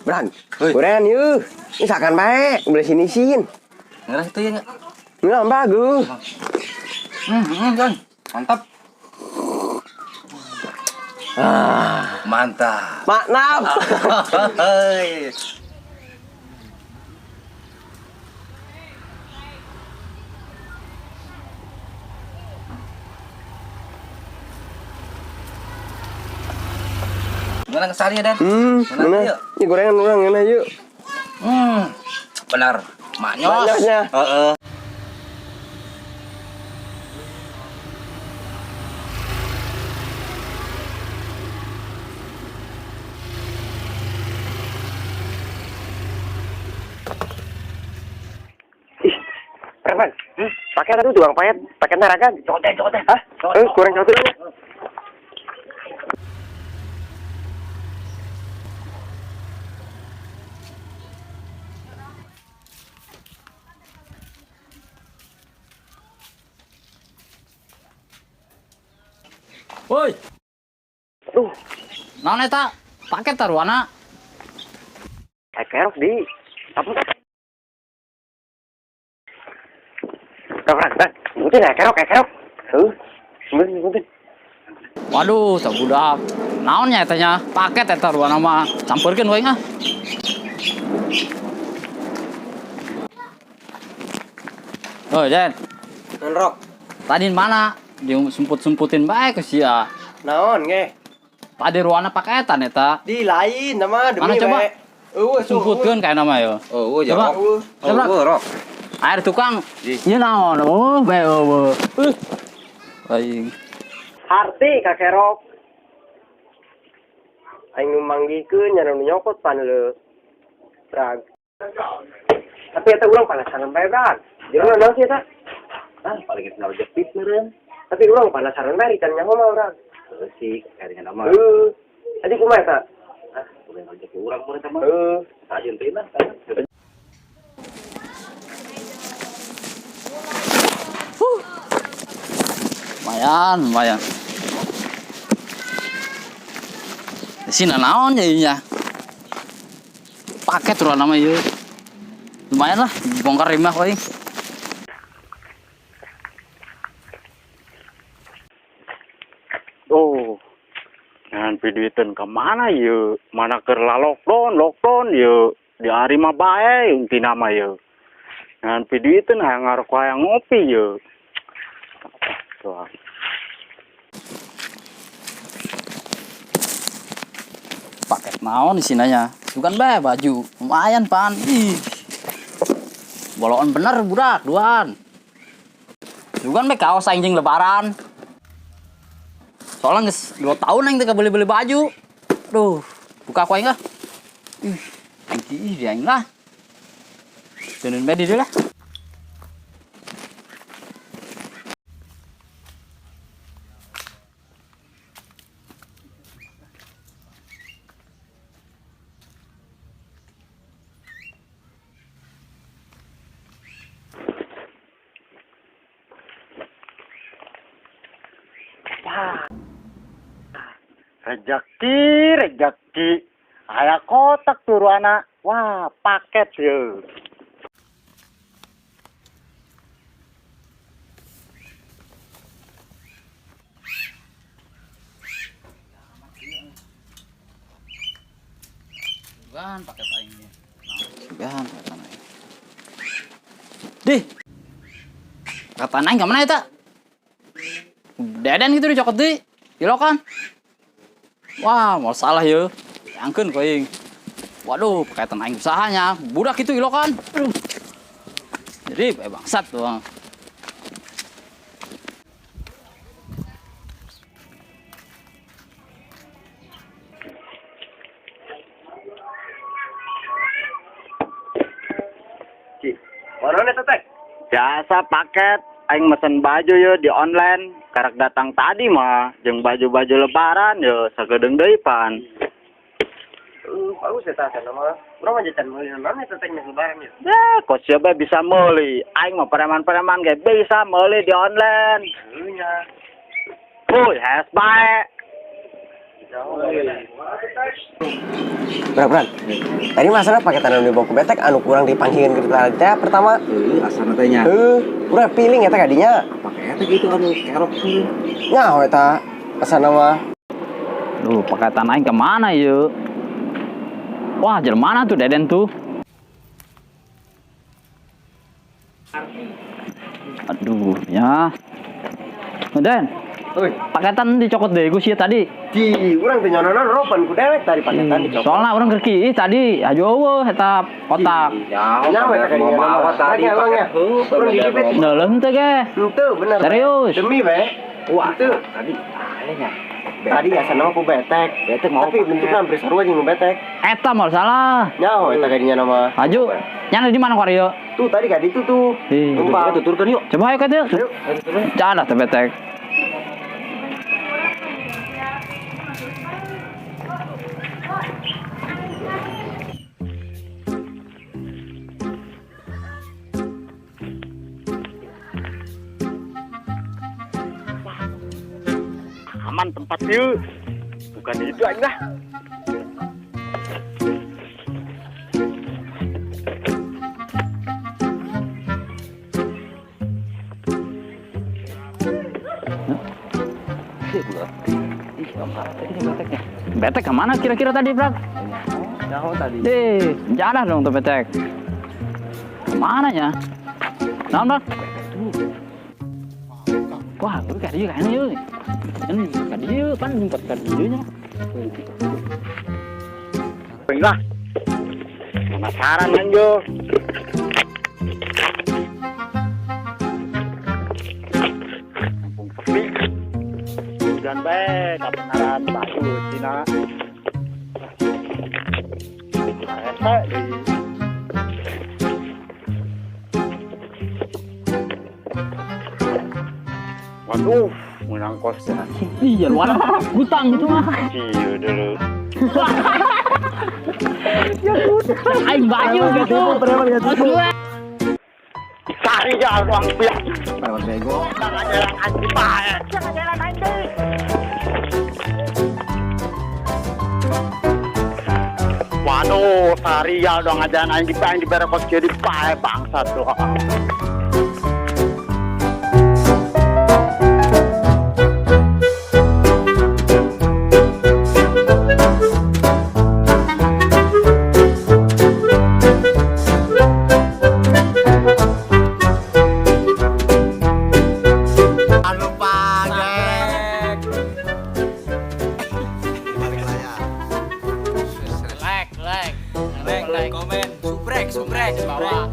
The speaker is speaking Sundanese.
Bran, gorengan yeuh. Ini sakan bae, boleh sini-sin. Ngerah itu ya enggak? Nggak bagus. Kan. Mantap. Ah, Mantap. maknap. Gimana kesannya, Dan? Mana? Yuk. Ini gorengan orang mana yuk. Benar. Maknyos. Maknyosnya. Heeh. Ih, Preman. Pakai tadi tukang payet, pakai narakan. Cokoten, cokoten. Hah? Kurang satu aja. Woi, Duh, naon eta? Paket taruhana. kayak kerok di. Apa? Bran, Bran, mungkin ya kerok, kayak kerok. Huh? Mungkin, mungkin. Waduh, tak budak. Naon nya eta nya? Paket eta taruhana mah. Campurkeun we ah. Oh, Den. Nonrok. Tadi mana? Dia semput-semputin bae ke sia. Naon, nge? Tadi ruana paketan eta. Di lain nama demi Mana coba? we. Eueuh, Semputkeun kayak nama yo. Oh, oh, Coba. jorok. Coba. Oh, rok. Air tukang. Ih. Ieu naon? Oh, bae eueuh. Aing. Harti ka kerok. Aing nu manggihkeun nya nu nyokot pan leu. Brag. Tapi eta urang penasaran bae, Brag. Jeung naon sih eta? Ah, paling kenal jepit meureun. Tapi urang penasaran bae ikan nyaho mah urang. Heuh sih, kayaknya nama. Heuh. Tadi kumaha eta? Ah, bukan rezeki urang meureun eta mah. Heuh. Rajin teh lah. Lumayan, lumayan. Di sini naon jadinya? Paket ruang nama ieu. Lumayan lah, bongkar imah we. Oh, jangan piduiteun ke mana ye? Mana keur la lockdown, lockdown ye. Di hari mah bae intina mah ye. Jangan piduiteun hayang ngaroko hayang ngopi ye. Tuh. Paket naon di sini nya? Bukan bae baju. Lumayan pan. Ih. Bolongan bener budak, duaan. Bukan bae kaos aing jeung lebaran. Soalnya geus 2 tahun aing teh beli-beli baju. Duh, buka ku aing lah. Ih, aing ih aing lah. Tenun bae di dieu lah. Rezeki, rezeki. Aya kotak turu anak. Wah, paket ye. Bukan paket aing ieu. Bukan paket aing. Dih. Paket aing ka mana eta? Deden gitu dicokot deui. Ilokan. Wah, mau salah ye. Angkeun ku aing. Waduh, paketan aing usahanya. Budak itu ilokan. Aduh. Jadi bangsat tuh. Ci. Mana eta teh? Biasa paket aing mesen baju ye di online. Karak datang tadi mah jeung baju-baju lebaran ye sagedeung deui pan. Bagus eta cenah mah. Urang mah can meuli naon eta teh lebaran ye. Ya, kok siapa bisa meuli? Aing mah preman-preman ge bisa meuli di online. Heuh nya. Puy, hes bae. Berat, berat. Tadi masalah paketan anu dibawa ku betek anu kurang dipanggilin ke tadi teh pertama. Heuh, asana teh nya. Heuh, urang feeling eta kadinya. Pakai eta gitu anu kerok tuh. Nyaho eta asana mah. Duh, paketan aing kemana yuk? Wah, jelema mana tuh Deden tuh? Aduh, ya. Den, Euy, paketan dicokot deh gue sih tadi. di urang teh nyononan ropan ku dewek tadi paketan dicokot. Soalnya orang keur tadi, ayo eueuh eta kotak. Nyaho eta kadinya. Mau tadi Nyaho nya. Urang didipet. Neuleun teh ge. Henteu bener. Serius? Demi we. Wah, Henteu. tadi aya nya. Tadi asana mah ku betek. Betek mau Tapi paket. bentuknya hampir sarua jeung nu betek. Eta mah salah. Nyaho eta kadinya nama. Aju, nyana di mana kok ieu? Tuh tadi kadi itu tuh. Ih. Numpang. Tuturkeun yuk. Coba ayo ka dieu. Cadah teh betek. Aman tempat yuk. Bukan itu aing lah. Betek kemana kira-kira tadi, Brak? Nyaho tadi. Eh, jadah dong tuh betek. Kemana ya? Naon, Brak? Wah, gue kadieu kayaknya yuk. Ini kadieu kan nyumpet kadieu nya. Aing lah. Penasaran anjo. Kampung sepi. Hujan bae, kabenaran baju Cina. Eta di Waduh, menang kos. Iya, luar hutang gitu mah. Iya dulu. Aing baju gitu. Cari jalan uang piak. Lewat bego. Jalan anjing bae. Waduh, sarial dong ajaran aing di aing dibere kos jadi pae bangsat tuh. Like, like, like, like, komen, subrek, subrek, bawah.